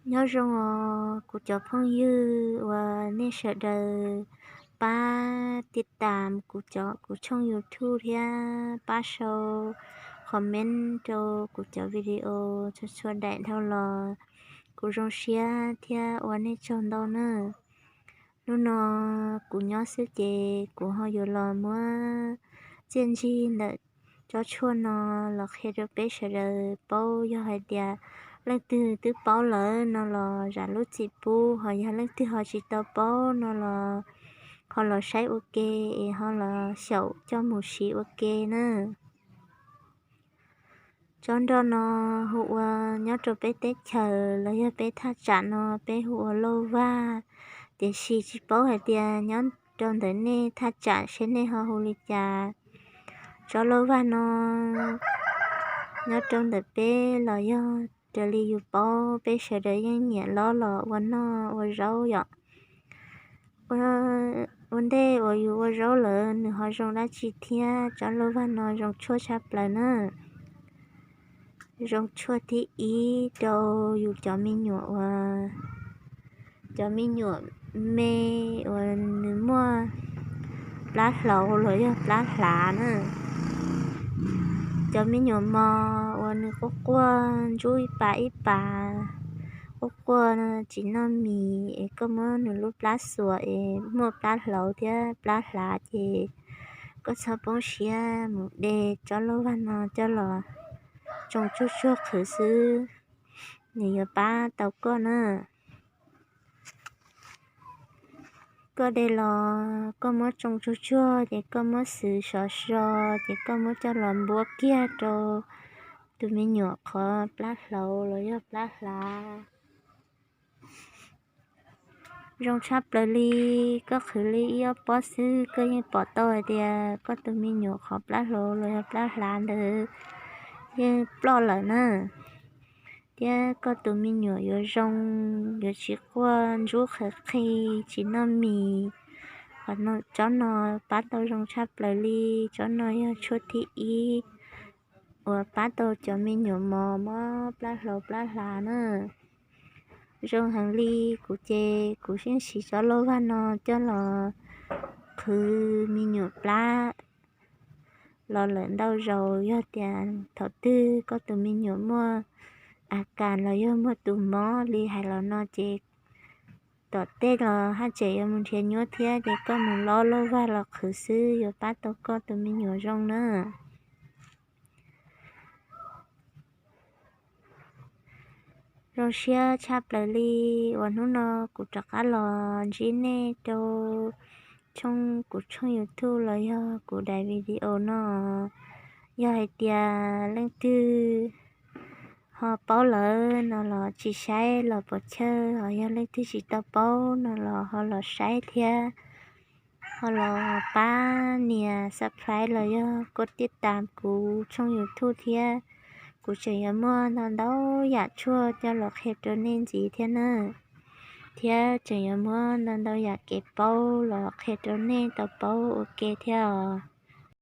Nyob zoo os kuv cov phooj ywg uas nej sawv daws pab tij tam kuv cov kuv tshooj YouTube thiab pab sau comment rau kuv cov video txhua txhua daim dhau los, kuv zoo siab thiab ua nej tsaug ntau na. Hnub no kuv nyob xwb ces kuv ho yuav los muab txiaj ntsig ntawm tsob tshuaj no los qhia rau peb sawv daws paub. Yog hais tias leej twg twb paub lawm no los zam lub txim pub, ho yog leej twg ho tsis tau paub no los ho los saib ua ke es ho los xyaum coj mus siv ua ke na. Tsob nroj no hu ua, nyob rau peb teb chaws los yog peb thaj tsam no peb hu ua lauj vag, tiam sis tsis paub hais tias nyob rau ntawm nej thaj tsam seb nej ho hu li cas. Tsob lauj vag no nyob rau ntawm peb los yog raws li yus paub peb sawv daws yeej nyiam lob los ua noj ua zaub yom. Ua ntej uas yus ua zaub lawm nws ho zoo dab tsi thiab? Tsob lauj vag no zoo tshuaj tshaj plaws na. Zoo tshuaj thib ib rau yus cov me nyuam uas, cov me nyuam me uas nws muaj plab hlauv los yog plab hlav na. Cov me nyuam mos uas nws quaj quaj ntsub ib pas ib pas, quaj quaj tsis noj mis es koj muab nws lub plab xuas es muaj plab hlauv thiab plab hlav ces koj txhob poob siab, mus de tsob lauj vag no coj los tsoo tsuag tsuag qhwv xwb, nws yuav pab tau koj na. Koj de los koj muab tsoo tsuag tsuag ces koj muab xwb sov so, ces koj muab coj los npuab kiag rau tus me nyuam qhov plab hlauv los yog plab hlav. Zoo tshaj plaws li, koj qhwv li ib ob pob xwb koj yeej pom tau hais tias koj tus me nyuam qhov plab hlauv los yog plab hlav ntawd yeej ploj lawm na. Thiab koj tus me nyuam yuav zoo, yuav tsis quaj ntsub qhawv qhi, tsis noj mis. Qhov tsob no pab tau zoo tshaj plaws li. Tsob no yog tshuaj thib ib uas pab tau cov me nyuam mos mob plab hlauv plab hlav na. Zoo heev li, kuv ces kuv yeej siv tsob lauj vag no coj los qhwv me nyuam plab los lawm ntau zaus. Yog tias thaum twg koj tus me nyuam muaj a kas los yog muaj tus mob li hais los no ces tom tej los haj tseem yuav mus nrhiav nyuaj thiab, ces koj mus lob lauj vag los qhwv xwb yuav pab tau koj tus me nyuam zoo na. Zoo siab tshaj plaws li uas hnub no kuv rov qab los ntsib nej rau tshooj, kuv tshooj YouTube los yog kuv daim video no. Yog hais tias leej twg ho paub lawm no los tsis saib los pov chawj, ho yog leej twg tsis tau paub no los ho los saib thiab. Ho los pab nias subscribe los yog koj tij tam kuv tshooj YouTube thiab. Kuv tseem yuav muaj ntau ntau yam tshuaj coj los qhia rau nej ntxiv thiab na. Thiab tseem yuav muab ntau ntau yam kev paub los qhia rau nej tau paub ua ke thiab os.